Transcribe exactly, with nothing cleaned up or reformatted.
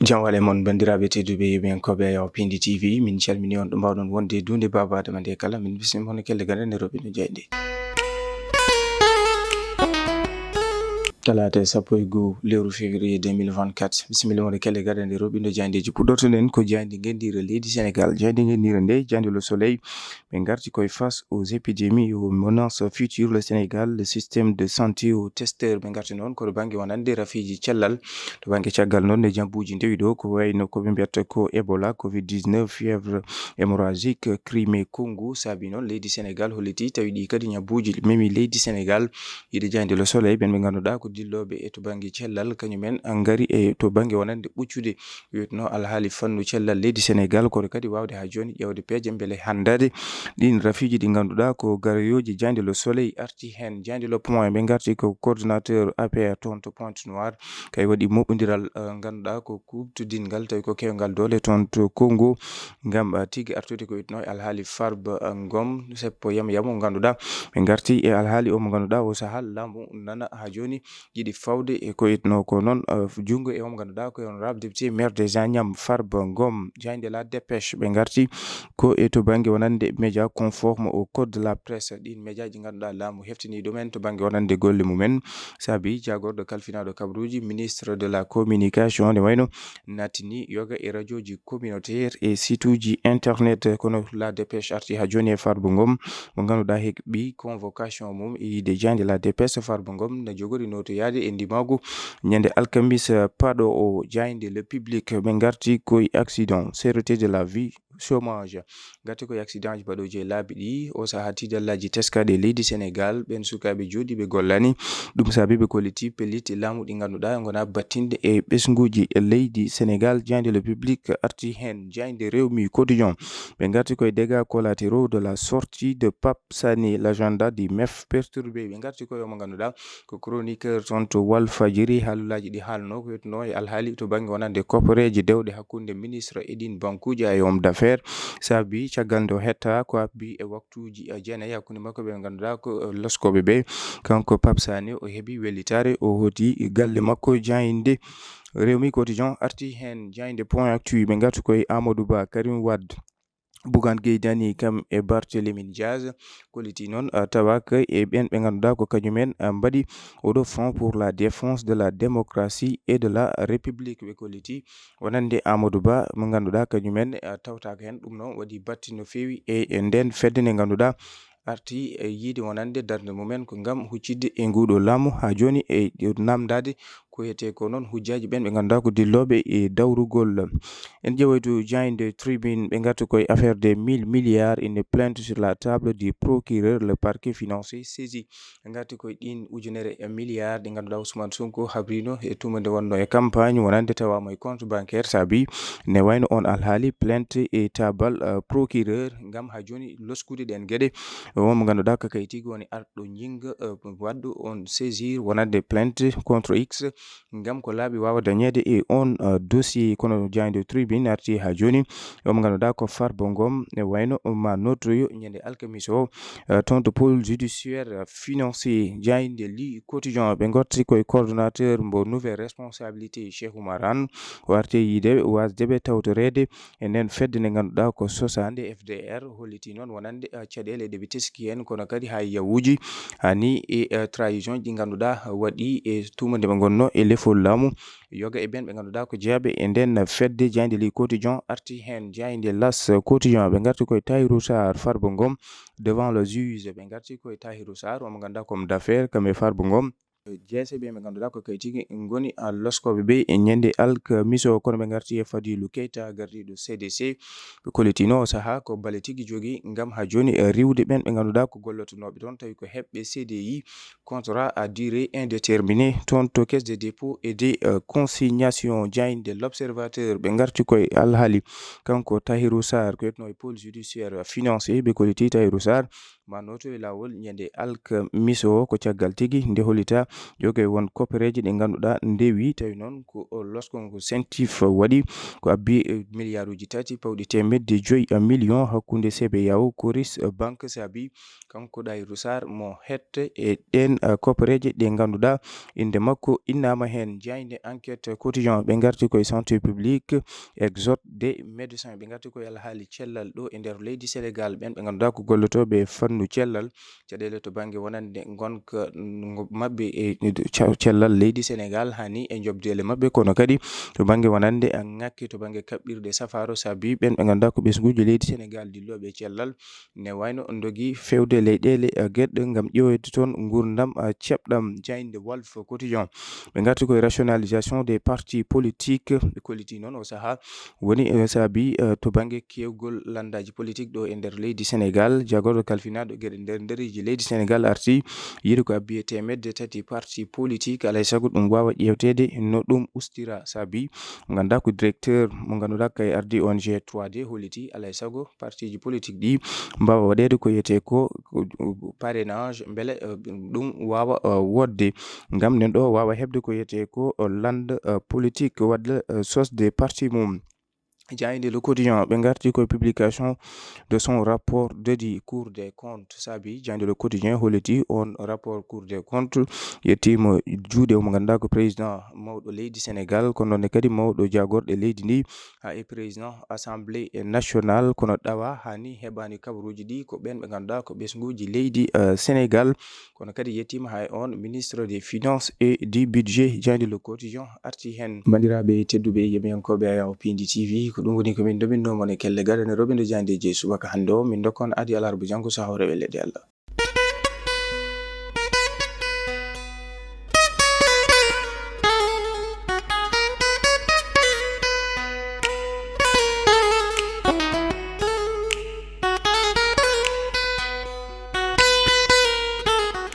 Jam wale mon, banndiraaɓe tedduɓe, yeɓiyankooɓe Ayaw Pindi T V, min calmini on ɗo mbaawɗon wonde e duunde Baaba Adama nde kala. Min bismima hono kelle gaɗa nde roɓino jayde. Talaata sappo e goo lewru février deux mille vingt-quatre. Bisimilla mon e kelle gaɗa nde roɓino jayndeeji. Puɗɗortoɗen ko jayndi ngenndiire leydi Senegaal. Jayndi ngenndiire nde, jayndi Le Soleil, ɓe ngarti koye face aux épidémies et aux menaces futures. Le Sénégal, le système de santé au testeur. Ɓe ngarti noon ko to bannge wonande rafiiji cellal. To bannge caggal noon, nde ñabbuuji ndewi ɗo, ko wayno ko ɓe mbiyata ko Ebola, covid dix-neuf, fièvre hémorragique, Crimée Congo. Saabi noon leydi Senegaal holliti, tawi ɗi kadi ñabbuuji memi leydi Senegaal. Yiide jayndi Le Soleil, ɓen ɓe ngannduɗaa ko dillooɓe e to bannge cellal, kañumen ngari e to bannge wonande ɓuccude, wiyetno alhaali fannu cellal leydi Senegaal, kono kadi waawde haa jooni ƴeewde peeje mbele hanndade ɗin rafiiji ɗi ngannduɗaa ko garooji. Jayndi Le Soleil arti heen, jayndi Le Point, ɓe ngarti ko coordonnateur A P R toon to Pointe-Noire, kay waɗi moɓondiral, eh, ngannduɗaa ko kuuɓtodinngal, tawi ko kewngal doole toon to Congo, ngam, eh, tigi artude ko wiyetno e alhaali Farba, eh, Ngom, seppo yamo yamo ngannduɗaa. Ɓe ngarti e alhaali o mo ngannduɗaa o sahaa laamu nana haa jooni yiɗi fawde e ko wiyetno ko noon, eh, junngo e o mo ngannduɗaa ko honorable député maire des Agnam Farba Ngom. Jayndi La Dépêche, ɓe ngarti ko e to bannge wonande média conforme au code de la presse. Ɗin médiaji ngannduɗaa laamu heftini ɗumen to bannge wonande golle mumen. Saabi jaagorɗo kalfinaaɗo kabaruuji, ministre de la communication, nde wayno naatini yoga e radiooji communautaire e site uji internet, kono La Dépêche arti haa jooni e Farba Ngom, mo ngannduɗaa heɓi convocation mum e yiide jayndi La Dépêche. Farba Ngom na jogori nootoyaade e ndimaagu ñande alkamis paɗo o. Jayndi Le Public, ɓe ngarti koye accident, cherté de la vie, chômage. Ngarti koye accident ji baɗooji e laabi ɗi, o sahaa tiidallaaji teskaaɗi e leydi Senegaal, ɓen sukaaɓe jooɗiiɓe gollaani. Ɗum saabi ɓe kolliti pellitte laamu ɗi ngannduɗaa ngona battinɗe e ɓesnguuji e leydi Senegaal. Jayndi Le Public arti heen. Jayndi Rewmi Quotidien, ɓe ngarti koye dégâts collatéraux de la sortie de Pape Sané, l'agenda du mef perturbé. Ɓe ngarti koye o mo ngannduɗaa ko chroniqueur toon to Walfadjiri. Haalulaaji ɗi haalno ko wiyetno e alhaali to bannge wonande kopporeeje dewɗe hakkunde ministre e ɗin bankuuji e homme d'affaires. Saabi caggal nde o hetta ko habbi e waktuuji, eh, jeenayi hakkunde makko ɓe ngannduɗaa ko, eh, loskooɓe ɓe. Kanko Pape Sané o heɓi wellitaare, o hooti galle makko. Jayndi Rewmi Quotidien arti heen. Jayndi Point Actu, ɓe ngarti koye Amadou Ba, Karim Wade, Bougane Gueye Dany kam e Barthélémy Diaz. Kolliti noon, ah, tawa ko e ɓen ɓe ngannduɗaa ko kañumen, ah, mbaɗi oɗo Front pour la défense de la démocratie et de la République. Ɓe kolliti wonande Amadou Ba mo ngannduɗaa kañumen, ah, tawtaaka heen. Ɗum noon waɗi batti no feewi e, e nden fedde nde ngannduɗaa arti e yiide wonande darnde mumen ko ngam huccitde e nguɗo laamu haa jooni e namndaade ko wiyetee ko noon hujjaaji ɓen ɓe ngannduɗaa ko dillooɓe e dawrugol. En ƴeewoytu jaaynde Tribune, ɓe ngarti koye affaire des mille milliards, une plainte sur la table du procureur, le parquet financier saisi. Ɓe ngarti koye ɗin ujunere e milliards ɗi ngannduɗaa Ousmane Sonko habrino e tuma nde wonno e campagne wonande tawaama e compte bancaire. Saabi nde wayno on alhaali plainte e taabal, eh, procureur ngam haa jooni loskude ɗen geɗe. O mo ngannduɗaa ko kayitigi woni arɗo ñinnga, eh, waɗɗo on saisir wonande plainte contre X ngam ko laaɓi waawa dañeede e on, eh, dossier. Kono jaaynde Tribune arti haa jooni o mo ngannduɗaa ko Farba Ngom, e wayno ma notoyo ñande alkamis o, eh, toon to pôle judiciaire, eh, financier. Jaaynde Le Quotidien, ɓe ngarti koye coordonnateur mbo nouvelle responsabilité Cheikh Oumar Anne, o arti yiide wasde ɓe tawtoreede e nden fedde nde ngannduɗaa ko sosaande F D R. Holliti noon wonande, eh, caɗeele ɗe ɓe teski heen, kono kadi haa yawuuji, haa ni e, eh, trahison ɗi ngannduɗaa waɗi e tuma nde ɓe ngonno e lefol laamu. Yoga e ɓen ɓe ngannduɗaa ko jeeyaɓe e nden fedde. Jaaynde Le Quotidien arti heen. Jaaynde L'As Quotidien, ɓe ngarti koye Tahirou Sarr, Farba Ngom devant le juge. Ɓe ngarti koye Tahirou Sarr, o mo ngannduɗaa comme d'affaires, kam e Farba Ngom. Jeese ɓe ɓe ngannduɗaa ko kay tigi ngoni, ah, loskooɓe ɓe e ñande alkamis o, kono ɓe ngarti e Fadilou Keita, gardiiɗo C D C. Ɓe kollitino o sahaa ko bale tigi jogii ngam haa jooni, eh, riiwde ɓen ɓe ngannduɗaa ko gollotonooɓe toon, tawi ko heɓɓe C D I, contrat à durée indéterminée, toon to Caisse des dépôts et des, euh, consignations. Jaaynde L'Observateur, ɓe ngarti koye alhaali kanko Tahirou Sarr, ko wiyetno e pôle judiciaire financier, ɓe kolliti Tahirou Sarr ma nooto e laawol ñande alkamiisa o. Ko caggal tigi nde hollita joge won koppereeje ɗe ngannduɗaa ndewi, tawi noon ko losko ngo CENTIF waɗi, ko abbi e miliyaaruuji tati pawɗi teemedde joyi million hakkunde C B A O, Coris, Banque Sabi, kanko Ɗahiru Saar mo hette e ɗeen, eh, koppereeje ɗe ngannduɗaa innde makko innaama heen. Jaaynde Enquête Quotidien, ɓe ngarti koye santé publique, exode des médecins, ɓe ngarti koye alhaali cellal ɗo e nder leydi Sénégal. Ɓeen ɓe ngannduɗaa ko gollotooɓe e fannu cellal, caɗeele to bannge wonande ngonka ngo maɓɓe e ca-, cellal leydi Sénégal hani e jobdeele maɓɓe, kono kadi to bannge wonande ŋakke to bannge kaɓɓirde safaaro, sabi ɓeen ɓe ngannduɗaa ko ɓesnguuji leydi Sénégal dillooɓe e cellal, ne wayno ndogi feewde leyɗeele, eh, geɗe ngam ƴeewde toon nguurndam, eh, ceɓɗam. Jaaynde Walf Quotidien, ɓe ngarti koye rationalisation des partis politiques, ɓe kolliti noon o sahaa woni, eh, saabi, eh, to bannge keewgol lanndaaji politique ɗo e nder leydi Sénégal, jaagorɗo kalfinaaɗo geɗe nder ndereeji leydi Sénégal arti yiɗi ko abbi e teemedde tati parti politique, alay sago ɗum waawa ƴeewteede no ɗum ustira. Saabi mo ngannduɗaa ko directeur mo ngannduɗaa kay ardi O N G trois D holliti alay sago partiiji politique ɗi mbaawa waɗeede ko wiyetee ko, ko parrainage, mbele, eh, ɗum waawa, eh, woodde ngam nen ɗo waawa heɓde ko wiyetee ko, eh, lande, eh, politique, waɗde, eh, sosde parti mum. Jaaynde Le Quotidien, ɓe ngarti koye publication de son rapport d'audit Cour des comptes. Saabi jaaynde Le Quotidien holliti on rapport Cour des comptes yettiima juuɗe mo ngannduɗaa ko président mawɗo leydi Sénégal, kono noon kadi mawɗo jaagorɗe leydi ndi, haa e président Assemblée nationale, kono ɗawa hani heɓaani kabaruuji ɗi ko ɓeen ɓe ngannduɗaa ko ɓesnguuji leydi, eh, Sénégal. Kono kadi yettiima haa e on ministre des Finances et du Budget. Jaaynde Le Quotidien arti heen. Banndiraaɓe tedduɓe, yamiyankooɓe Ayaw Pindi T V, ko ɗum woni ko min ndominnoo mon e kelle gaɗane roɓindo jaayndeeji e subaka hannde o. Min ndokka on aadi alarba janngo so hawre welede Allah.